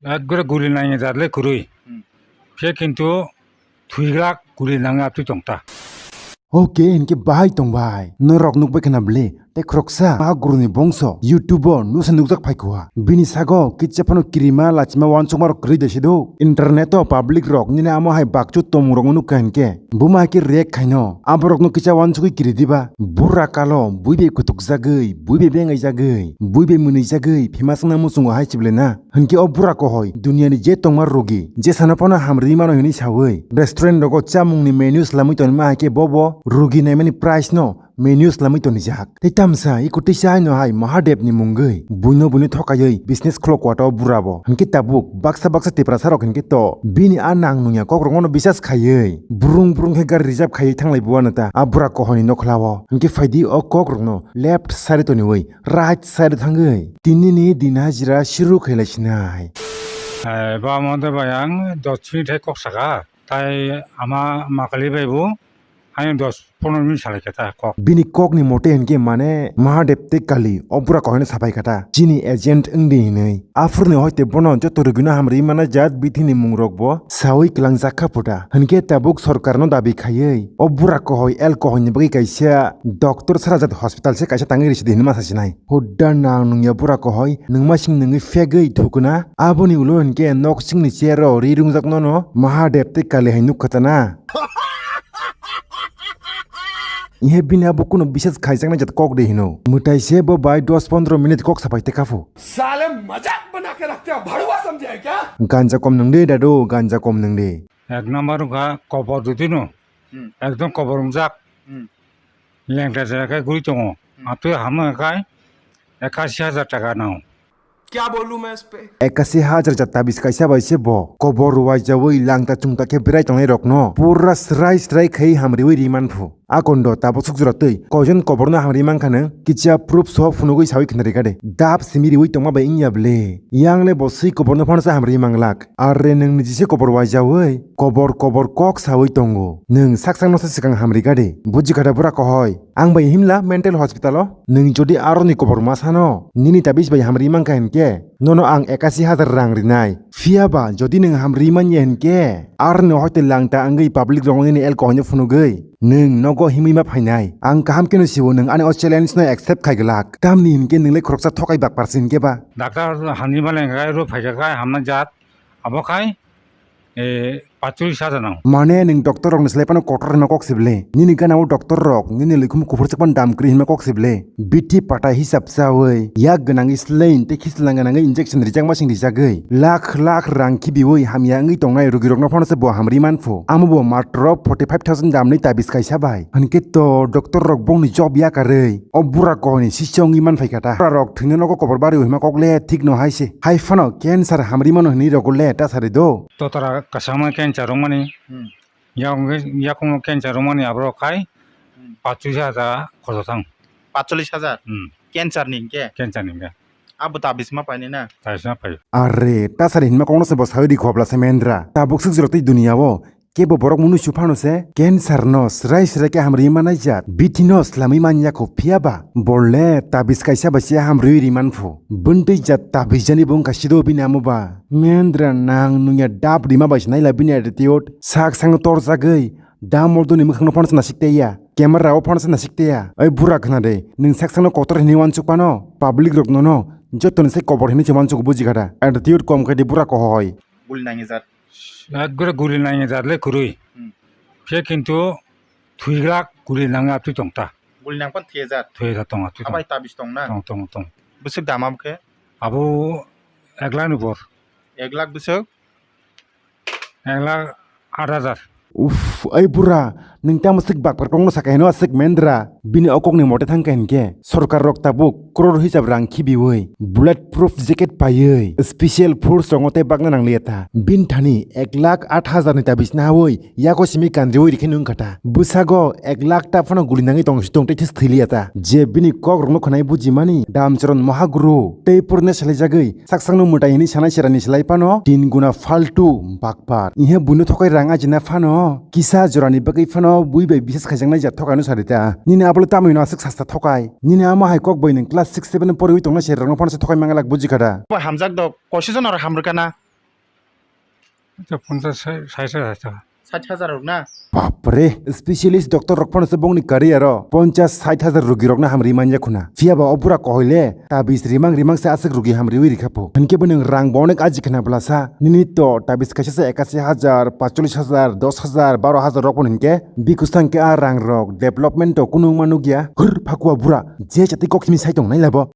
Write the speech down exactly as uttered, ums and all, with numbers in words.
Ekgore guli nangya jat le kwrwi. Hmm. Khe kintu thwiglak guli nangya twi tongta. Oke, hinkhe bahai tongbai. Norok nukbai khna bwle. Tei khoroksa a guruni bongso YouTube-o nusa nukjak phaikha. Bini sago kitsa phano kirima lachima uansukmarok kwrwi de sido. Internet-o public rok nini amo hai bakchu tongmungrokno nukha hinkhe. Buma hai khe react khaino. Aborokno kisa uansugwi kiri diba. Bura kalo, bui bai kutukjagwi, bui bai bengaijagwi, bui bai mwnwijagwi, phima swngna muchungo hai chible na. Hinkhe o bura kohoi, duniani je tongma rugi, je sana phano hamrwi mano hinwi sawi, restaurant rogo chamungni menu swlamwi tonima hai khe bobo rugi naimani price no menu swlamwi tonijak. Tei tamsa iko tisa haino hai Mahadev ni mungwi buino buino thokaiwi business khulok kwata o bura bo. Hinkhe tabuk baksa baksa Tiprasa rok hinkhe to bini a nang nungya kok rokno bisas khaiwi brung brung khe gari reserve khaiwi thanglai buano ta a bura kohoi ni nokhla o. Hinkhe phaidi o kok rokno left side toniwi right side thangwi tinini din hajira shuru khailai sinai. Eh, ba mode bai ang dos minute hai kok saka, tai ama makali bai bo hai dos pondro minute salai khe ta kok. Bini kok ni mote hinkhe mane Mahadev tei Kali o bura kohoi no sapai kha ta chini agent wngdi hinwi. Aphuru ni hoite bono joto rugino hamrwi mana jat bithi ni mung rok bo sawi kwlangjak kha phuta hinkhe tabuk sorkar no dabi khaiwi o bura kohoi el kohoi ni bagwi kaisa doctor sara jat hospital se kaisa tangwi risi di hinwi masa sinai. Hudda nang nungya bura kohoi, nungmasing nungwi phegwi thukuna, aboni ulo hinkhe noksingni chair-o ri rungjaknono Mahadev tei Kali hai nukha ta na. Ihe bini abo kuno bisas khaijaknai jat kok de hino. Mwtai se bo bai dos pondro minute kok sapai te kaphu. साले मजाक बना के रखते हो, भड़ुआ समझे है क्या? Ganja kom nung de dadu, ganja kom nung de. Ek number wngkha kobor dudino. Hmm. Ekdom kobor wngjak. Hmm. Lengta jera khe guri tongo. Hmm. Atwi hamno khai ekasi hajar taka nango. क्या बोलूं मैं इस पे? Ekasi hajar jat tabis kaisa bai se bo kobor ruwaijawi langta chungta khe berai tongnai rokno pura srai srai khai hamriwi ri manphu. A kondo tabuk sukjora twi koijon koborno hamri mankha nw kicha proof so phunugwi sawi khna rikha de. Dap simi riwi tongma bai wngya ble. Yang le bo swi koborno phano sa hamri manglak. Arre nwng niji se kobor waijawi kobor kobor kok sawi tongo. Nwng sak sakno se swkang hamri kha de. Buji kha da bura kohoi. Ang bai himla mental hospital o. Nwng jodi aroni kobor ma sano nini tabis bai hamri mankha hinkhe nono ang ekasi hajar rang rinai. Phiya ba jodi nwng hamri manya hinkhe aroni hoite langta wngwi public rokno nini alcohol no phunugwi nwng nogo himwi ma phainai. Ang kaham kheno sio nwng ani o challenge no accept khai glak. Tamni hinkhe nwng le khoroksa thokai bakpar se hinkhe ba. Doctor hamni male hinkhe ro phaikha khai hamna jat. Abo khai, eh, pachulis hajar nang. Mane nwng doctor rokni slai phano kotor hwnma kok se ble. Nini gana o doctor rok, nini likhum kuphur chakpan dam kwrwi hwnma kok se ble. Bithi pata hisab chawi, yak gwnangwi slai tei khichlang gwnangwi injection rijakma sing rijagwi. Lakh lakh rang khibiwi hamya wngwi tongnai rugirokno phano se bo hamri manphu. Amo bo matro forty five thousand damni tabis kaisa bai. Hinkhe to doctor rok bongni job yakarwi. O bura kohni sisya wngwi manphai kha ta. Bura rok thwino nogo kobor bari hima kok le thik no hai se. Hai phano cancer hamri mano hinwi rogo le ta sari do. Totara kasama cancer wngmani. Hmm. Yakung yakung cancer wngmani aborok khai Hmm. pachulis hajar khoso thang. Pachulis hajar? Hmm. Cancer ni hinkhe? Cancer ni hinkhe. Abo tabis ma paini na? Tabis ma pai. Are, ta sari hinma kok no se bo sawi ri khobla se mendra. Tabuk suk jora twi dunia o. Kebo borok mwnwi su phano se cancer no srai srai khe hamrwi manai jat, bithi no slamwi man ya kho, phiya ba bol le tabis kaisa bai se hamrwi ri man phu. Bwntwi jat tabis jani bo wngkha sido bini amo ba. Mendra nang nungya dap rima bai se naila bini attitude. Sak sang torjagwi damol doni mwkhang no phano se nasik tei ya, camera o phano se nasik tei ya. Oi bura khna de, nwng sak sang no kotor hinwi uansuk phano public rok nono joto ni sai kobor hinwi se uansuk buji kha da. Attitude kom khai di bura kohoi. Guli nangya jat. Ekgore guli nangya jat le kwrwi. Hmm. Khe kintu thwiglak guli nangya twi tong ta. Guli nang pan thwiya jat. Thwiya jat tong ta, twi tong. Abai tabis tong na? Tong, tong, tong. Bwswk dam abo khe? Abo ek lakh ni bor. Ek lakh bwswk? Ek lakh aat hajar. Uff, ai bura, nwng tamo swk bakpar kokno saka hino aswk mendra. Bini o kokni mote thang kha hinkhe, sorkar rok tabuk crore hisab rang khibiwi, bullet proof jacket paiwi, special force rokno tei bakna nang liya ta. Bini thani ek lakh aat hajar ni tabis nahawi, yago simi kandriwi rikhe nwng kha ta. Bwsago ek lakh ta phano guli nangwi tong si tong tei this thwi liya ta. Je bini kok rokno khwnai buji mani, Damcharan Mohaguru tei purne salai jagwi, Sak sakno mwtai hwnwi sanai serani slai phano tin guna faltu bakpar. Ihe buino thokai rang ajina phano kisa jorani bagwi phano bui bai bises khaijaknai ja thokaino sari ta. Nini abole tamwi no aswk sasta thokai. Nini amo hai kok bai nwng class six seven poriwi tongnai serrokno phano se thokai manglak buji kha da. Bo hamjak dok, kosi jono ro hamrwkana. Acha ponchas sai sai sai. Sait hajar rok na? Bapre, specialist doctor rok phano se bongni career o ponchas sait hajar rugi rokno hamri manya khuna. Phiya ba o bura kohoile tabis rimang rimang se aswk rugi hamriwi rikha pho. Hinkhe bo nwng rang bo onek aji khna bwlasa. Nini to tabis kaisa se ekasi hajar, pacholis hajar, dos hajar, baro hajar rok phano hinkhe bikusang khe a rang rok development to kunu wngma nukya. Hur phakua bura, je chati kok simi sai tong nai labo.